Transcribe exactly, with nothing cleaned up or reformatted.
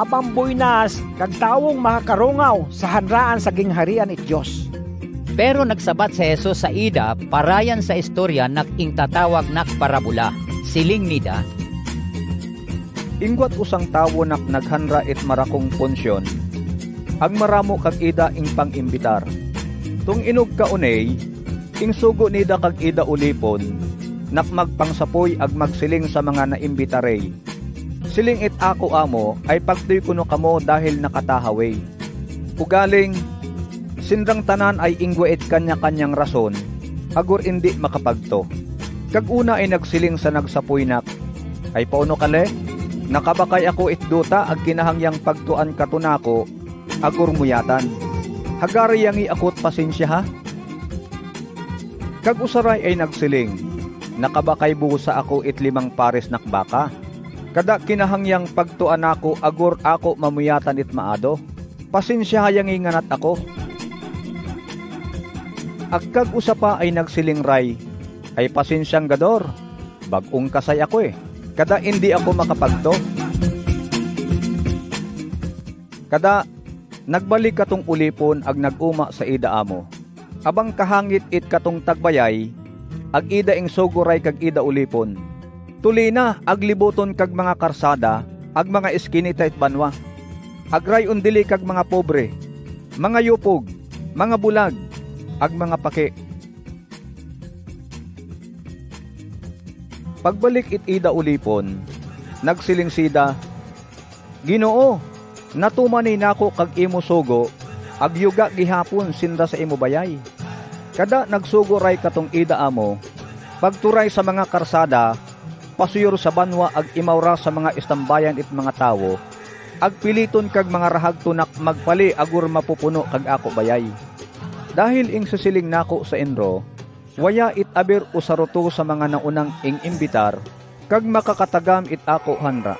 Abamboy nas kag tawong makakarungaw sa hanraan sa gingharian it Dios. Pero nagsabat si Jesus saida para yan sa istorya nak ing tatawag nak parabola. Siling nida, Inggo't osang tawo nak naghanra it marakong punsyon, agmaramo kag ida ing pang-imbitar. Tong inogkaon ey, ing sogo nida kag ida olipon, nak magpangsapoy ag magsiling sa manga naimbitar ey, "Siling it ako amo ay pagtoy kono kamo dahil nakatahaw ey." Ugaling, sinrang tanan ay inggoa it kanya-kanyang rason, agur indi makapagto. Kag ona ay nagsiling sa nagsapoy nak, "Ay paono ka le? Nakabakay ako it dota ag kinahangyang pagtoan kato nako, agur moyatan. Hagari yangi ako't pasensya ha?" Kag osaray ay nagsiling, "Nakabakay bosa ako it limang pares nak baka. Kada kinahangyang pagtoan nako agur ako mamoyatan it maado. Pasensya ha yangi nganat ako." Ag kag osapa ay nagsiling ray, "Ay pasensyang gador, bag-ong kasay ako e. Kada indi ako makapagto." Kada, nagbalik katong olipon ag nag-oma saida amo. Abang kahangit it katong tagbayay, ag ida ing sogo ray kag ida olipon. Tolina ag liboton kag manga karsada ag manga iskinita it banwa. Ag rayon dili kag manga pobre, manga yupog, manga bulag, ag manga pake. Pagbalik it ida olipon, nagsiling sida, "Ginoo, natuman ne nako kag imo sogo, ag yoga gihapon sinda sa imo bayay." Kada nagsogo ray katong ida amo, pagturay sa manga karsada, pasuyor sa banwa ag imaw ra sa manga istambayan it manga tawo, ag piliton kag manga rahagto nak magpali agur mapupuno kag ako bayay. Dahil ing sisiling nako sa inro, waya it aber o saroto sa manga naunang ing imbitar, kag makakatagam it ako hanra.